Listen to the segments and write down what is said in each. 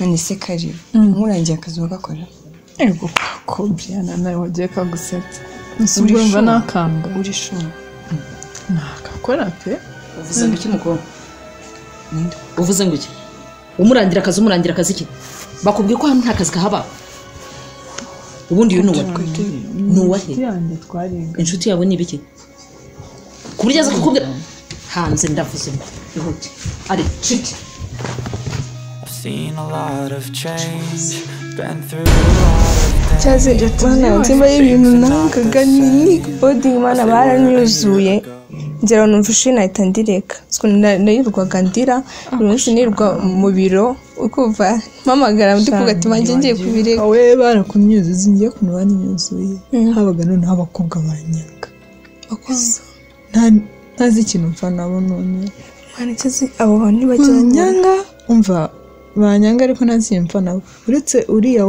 None se Kari, nkurangiye akazi wagakora? Ego ko Brianna nawe wagiye kagusetsa. Nsubira nakanga. Uri sure? Nakakora pe. Uvuze ngo iki mukobwa? Ninde? Uvuze ngo iki? Umurangira akazi, umurangira akazi iki? Bakubwiye ko hano nta kazi kahaba. Ubundi uyu nuwa nuwahe? Inshuti yawe ni ibiki? Kuburyo aza kukubwira hanze ndavuze ngo ihute. Ari shit. I've seen a lot of change, been through a lot of Cyaze mana nzima y'ibintu nangaga ni boarding mana baranyuzuye. Ngera numva ishuri nahita ndireka. Nayirwaga ndira, buri munsi nirwa mu biro ukumva mpamagara ndi kuvuga ati manjye ngiye kubireka. We barakunyuzuye, ngiye kuntu banyuzuye. Habaga noneho abakobwa banyanga. Ntazi ikintu mfa nabo none. Mana cyaze abo bantu ntibajya banyanga, umva banyanga ariko ntazi ikintu mfa nabo. Uretse uriya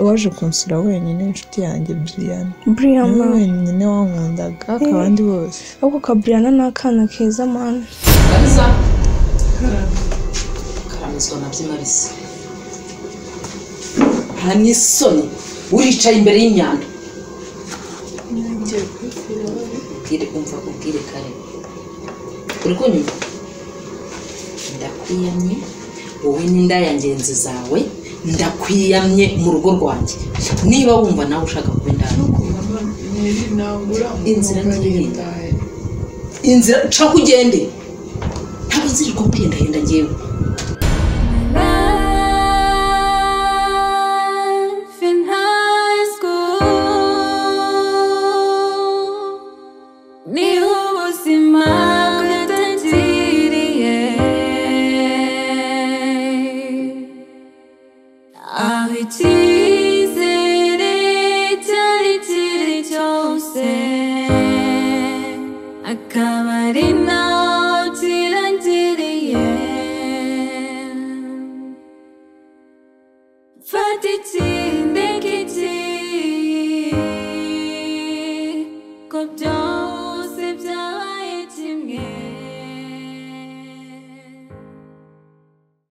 waje kunsura wenyine inshuti yanjye Brianna. Brianna wenyine wankundaga abandi bose. Ahubwo ka Brianna ni akana keza mana. Kariza. Karamizwa na byimabisi. Nta n'isoni uricaye imbere y'imyanda. Ubwire umva ubwire kare. Uri kunyumva? Ndakwiyamye wowe n'inda ya ngenzi zawe, ndakwiyamye mu rugo rwanjye. Niba wumva nawe ushaka kuba indaya, inzira ngiye, inzira nshaka ugende, ntabwo nzirirwa kuhendahenda ngewe. Go down.